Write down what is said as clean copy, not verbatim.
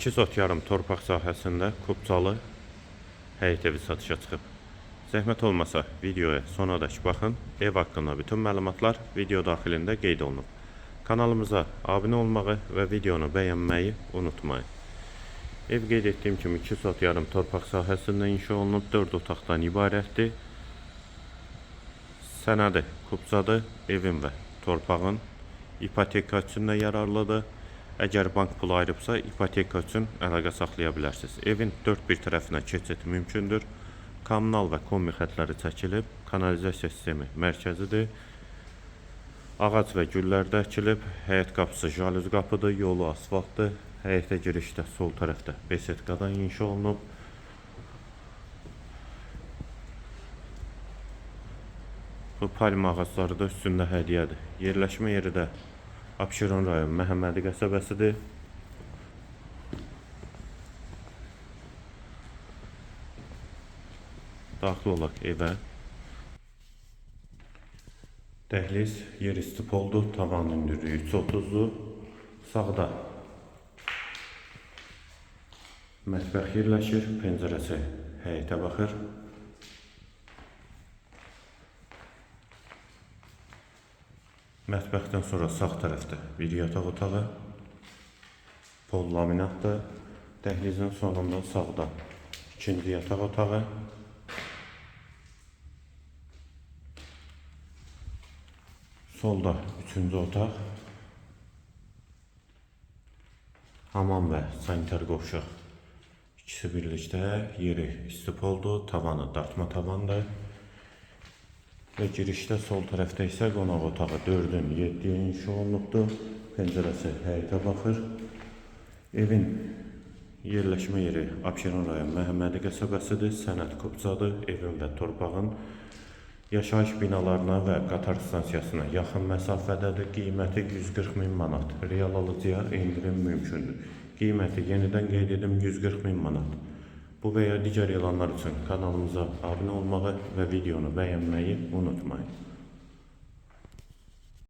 2 sot yarım torpaq sahəsində Kubcalı həyət evi satışa çıxıb. Zəhmət olmasa videoya sonadək baxın. Ev haqqında bütün məlumatlar video daxilində qeyd olunub. Kanalımıza abunə olmağı və videonu bəyənməyi unutmayın. Ev qeyd etdiyim kimi 2 sot yarım torpaq sahəsində inşa olunub, 4 otaqdan ibarətdir. Sənədi Kubcadır, evin və torpağın ipoteka üçün də yararlıdır. Əgər bank pulu ayırıbsa, ipoteka üçün əlaqə saxlaya bilərsiniz. Evin dörd bir tərəfinə keçid mümkündür. Kommunal və kombi xətləri çəkilib, kanalizasiya sistemi mərkəzidir. Ağac və güllər də əkilib, həyət qapısı jalüz qapıdır, yolu asfaltdır. Həyətə girişdə sol tərəfdə besetkadan inşa olunub. Bu palma ağacları da üstündə hədiyyədir. Yerləşmə yeri də Abşeron rayon Məhəmmədi qəsəbəsidir. Daxil olaq evə. Dəhliz yer üstü poldur, tavan hündürlüyü 3,30-dur. Sağda mətbəx yerləşir, pəncərəsi həyətə baxır. Mətbəxdən sonra sağ tərəfdə bir yataq otağı, pol laminatdır. Dəhlizin sonunda sağda ikinci yataq otağı. Solda üçüncü otaq. Hamam və sanitar qovşaq. İkisi birlikdə, yeri istipoldur, tavanı dartma tavandır. Və girişdə sol tərəfdə isə qonaq otağı 4-ün 7-yə inşa olunubdur. Pəncərəsi həyətə baxır. Evin yerləşmə yeri Abşeron rayon Məhəmmədi qəsəbəsidir. Sənəd Kubcadır. Evin və torpağın yaşayış binalarına və qatar stansiyasına yaxın məsafədədir. Qiyməti 140 min manat. Real alıcıya endirim mümkündür. Qiyməti yenidən qeyd edim 140 min manat. Bu və ya digər elanlar üçün kanalımıza abunə olmağı və videonu bəyənməyi unutmayın.